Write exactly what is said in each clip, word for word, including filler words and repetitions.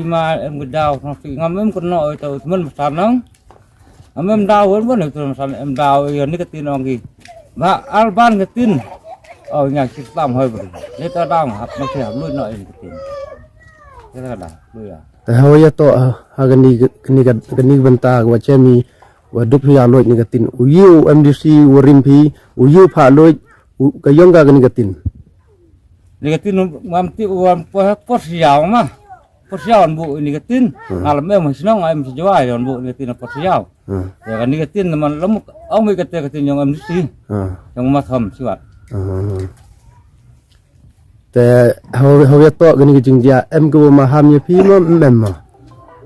Ma em ka daw, ngam em ka no, ito, temen masan nang. Am em daw wen wen tu san em daw ïa ni ka tin ong ki. Ba alban ka tin. Oh nya ki tam hoi ba. Ni ta dang hap ma ki hap lut no em ka tin. Ka da lu ya. Te hoi ya to ha ka ni ka ni ka ni benta wa chemi wa dup ya lut ni ka tin. U yu M D C wa rim phi u yu pha lut ka yong ka ni ka tin. Ni ka tin mam ti wan po po siaw ma. Por siaw an bu ni ka tin. Ngal mem shnong ai mem jwai an bu ni ka tin por siaw. Ya ka ni ka tin man lam ong mi ka te ka tin yong M D C. Yong ma kham siwat. Te hau hau ya to ka ni ka jingjia em ka ma ham ya phi ma mem ma.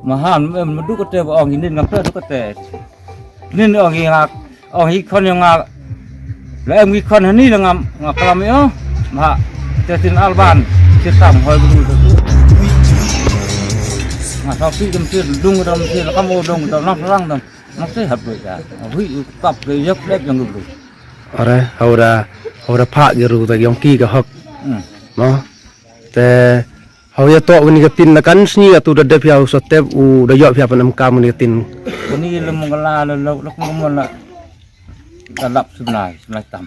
Ma ham mem ma du ka te ba ong ni ngam pe du ka te. Ni ong ngak. Oh hi khon yong nga. La em hi khon hani la ngam nga kalam yo. Ma te tin alban. Ti tam hoi bu. Nga sa pi dum ti dung dum ti la kam o dung dum nak rang dum. Nak te hap ya. Hui tap ke yap lep yang dum. Ore hau da hau da pha ge ru da yong ki ka hok. Mo. Te hau ya to ni ka tin na kan sni atu da dep ya u sotep u da yok ya pan em kam ni ka tin. Ni le mong la le lo lo mong la. Ka lap sumnai sumnai tam.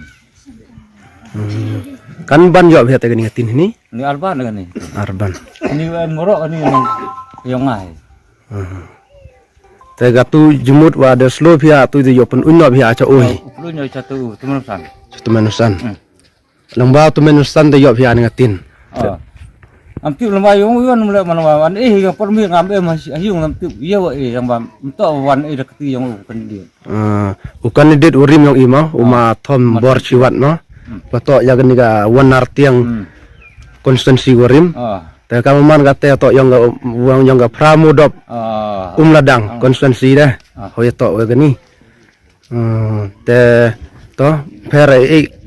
Kan ban yok ya te ni ka tin ni. Ni arban ni. Arban. Ni em ngoro ni ni. Yong ngai. Te gatu jumut wa de slo pia tu de yok pen unno pia cha oi. Lu nyo cha tu tu manusan. Tu manusan. Lang ba tu men san te yok pia ni ka tin. Am tip lang ba yong yon mle man wa wan eh yang permi ngam eh mas yung ngam tip ya wa eh yang ba mto wan eh da kti yong u kan di. U kan di u rim yong i ma u ma thom bor chiwat ma. Ba to ya ni ka wan nar tiang konstituensi u rim. Te ka man ka te to yong ka wang yong ka pramu dop um ladang konstituensi de. Ho ya to wa ka ni. Te to pher ai.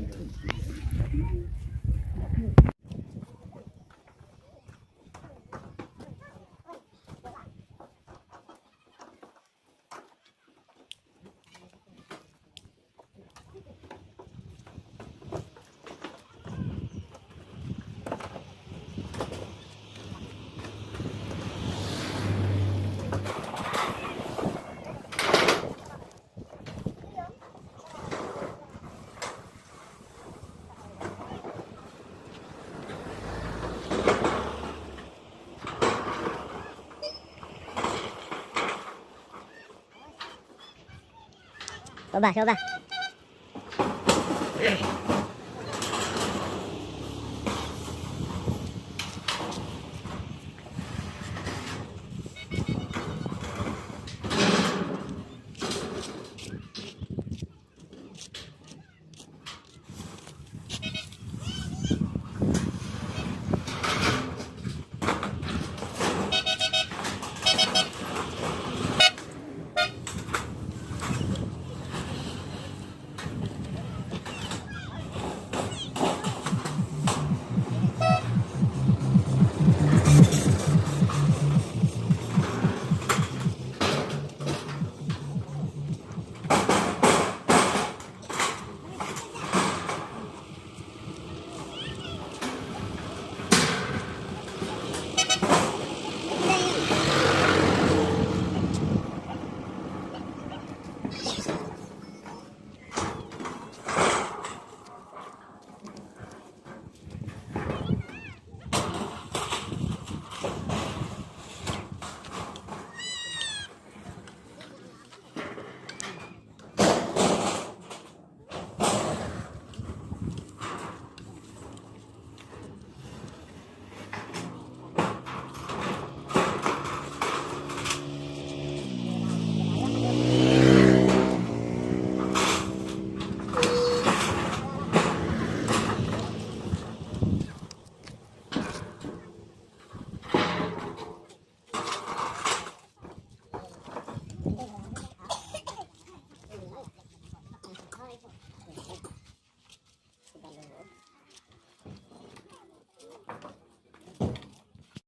Coba, coba.